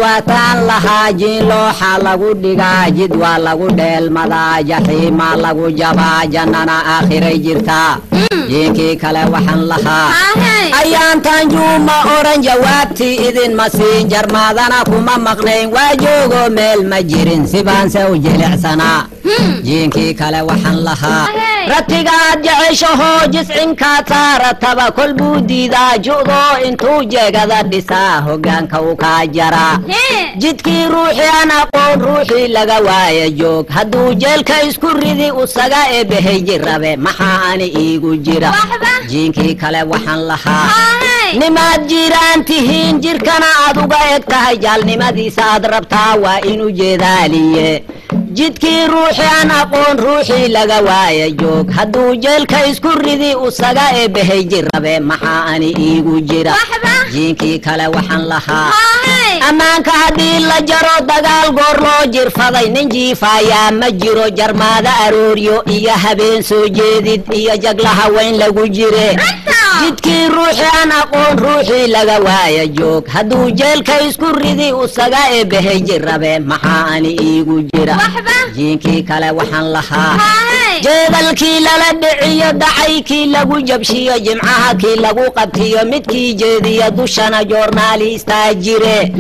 Waataan lahaa jiin looxa lagu dhigaa, jid waa lagu dheelmadaa, jaxiimaa lagu jabaa, jannana aakhiray jirtaa. Jiinkii kale waxaan lahaa ayaantan juuma odhan, jawaabtii idinma siin, jarmaadana kuma maqnayn, waa joogo meel ma jirin, sibaanse u jilicsanaa. Jiinkii kale waxaan lahaa ratigaad jeceshahoo jiscinkaad saarataba kol buu diidaa ju'doo intuu jeegada dhisaa hoggaanka u kaa jaraa. Jidkii ruuxii aan aqoon ruuxii laga waaya joog hadduu jeelka isku ridi usaga eebbahay jirabe, maxaa ani iigu jira? Jiinkii kale waxaan lahaa nimaad jiraan tihiin, jirkana aad uga eg tahay, jaalnimadiisa aad rabtaa waa inuu jeedaaliye. Jidkii ruuxii aan aqoon ruuxii laga waaya joog hadduu jeelka isku ridi usaga eebbahay jirabe, maxaa ani iigu jira? Jiinkii kale waxaan lahaa ammaanka haddii la jaro dagaal goor loo jirfaday nin jiifaayaa ma jiro, jarmaada arooryo iyo habeen soo jeedid iyo jaglaha weyn lagu jire. Jidkii ruuxii aan aqoon ruuxii laga waaya joog hadduu jeelka isku ridi usaga eebbahay jirabe, maxaa ani iigu jira? Jiinkii kale waxaan lahaa jeedalkii lala dhiciyo dacaykii lagu jabshiyo jimcaha kii lagu qabtiyo midkii jeediyo dushana joornaalistaa jire.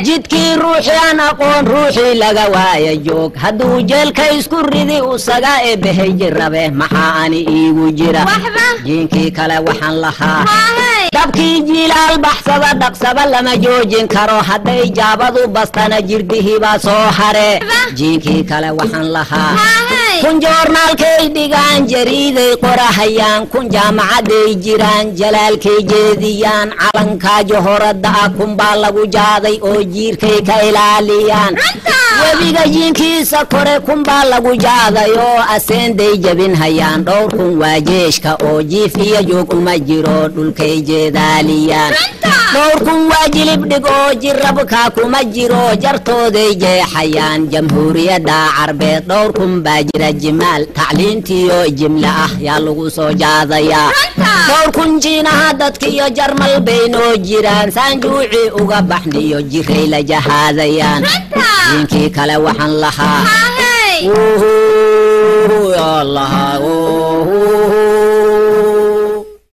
Jidkii ruuxii aan aqoon ruuxii laga waaya joog hadduu jeelka isku ridi usaga eebbahay jirabe, maxaa ani iigu jira? Jiinkii kale waxaan lahaa dabkii jiilaal baxsada dhaqsaba lama joojin karo, hadday jaabadu bastana jirdihii baa soo hare. Jiinkii kale waxaan lahaa kun joornaalkay dhigaan jariiday qorahayaan, kun jaamacaday jiraan jalaalkay jeediyaan, calankaa johoradda ah kunbaa lagu jaaday oo jiirkay ka ilaaliyaan, webiga jiinkiisa kore kunbaa lagu jaaday oo aseenday jebin hayaan, dhowr kun waa jeeshka oo jiif iyo joog uma jiro dhulkay jeedaaliyaan, dhowr kun waa jilib dhig oo jirabka kuma jiro jartooday jeexayaan, jamhuuriyadda Carbeed dhowr kun baa jira jimaal tacliintiyo jimle ah yaa lagu soo jaadayaa, dhowr kun Jiinaha dadkiyo Jarmal bay noo jiraan saanjuuci uga baxniyo jiray la jahaadayaan. Jiinkii kale waxaan lahaa.